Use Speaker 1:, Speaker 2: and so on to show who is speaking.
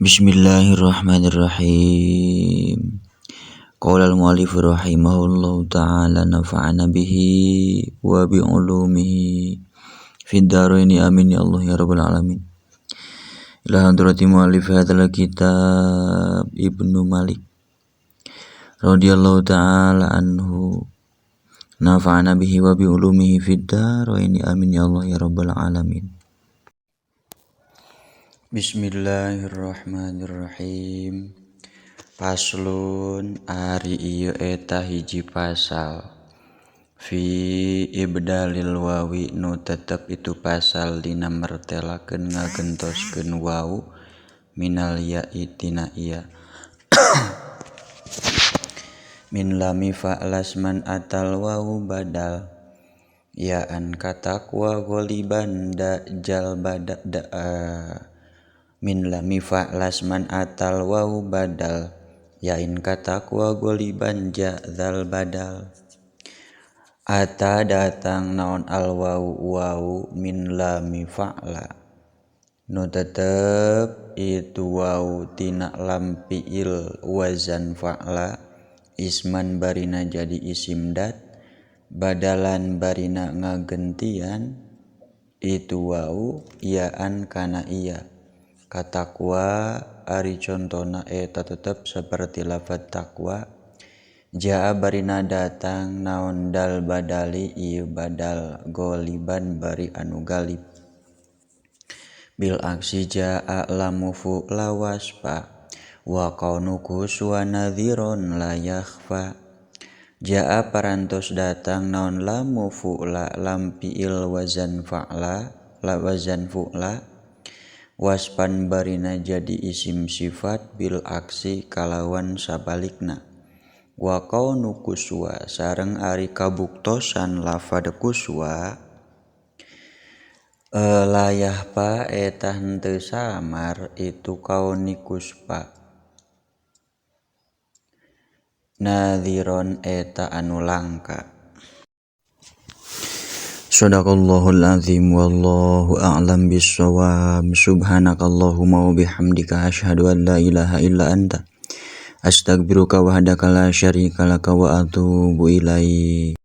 Speaker 1: Bismillahirrahmanirrahim. Qala al-mu'allif rahimahullahu ta'ala nafa'ana bihi wa bi ulumihi fid dharaini, amin ya Allah ya rabbal alamin. Ila hadrati mu'allif hadzal kitab Ibnu Malik radhiyallahu ta'ala anhu, nafa'ana bihi wa bi ulumihi fid dharaini, amin ya Allah ya rabbal alamin. Bismillahirrahmanirrahim. Faslun, ari ieu eta hiji pasal. Fi ibdalil wawi, nu tetep itu pasal dina mertelakeun ngagentoskeun waw minal ya'i tina ya. Min lami fa'lasman atal wawu badal ya an katakwa gholiban da jal bada da min lami fa'lasman atal wawu badal yain katakwa gholiban ja zal badal. Ata datang naon al wawu wawu min lami fa'la, nu tetep itu wawu tina lam fi'il wazan fa'la, isman barina jadi isim dat, badalan barina ngagentian itu wawu yaan kana iya. Katakwa ari contona eta tetep seperti lafadz takwa. Jaa barina datang naon dal badali ieu badal goliban bari anu galib. Bil aksi jaa lamu fu'la wasfa wa kaunu kuswa nadhiron la yakhfa. Jaa parantos datang naon lamu fu'la lam fi'il wazan fa'la la wazan fu'la waspan barina jadi isim sifat bil aksi kalawan sabalikna. Wa kaunu kuswa sareng ari kabuktosan lafad kuswa layah pa eta henteu samar itu kauni kuspa nadhiron eta anu langka. Shadaqallahul azim wallahu a'lam bissawab. Subhanakallahumma wa bihamdika asyhadu an la ilaha illa anta astaghfiruka wahdaka la syarika laka wa atubu ilaik.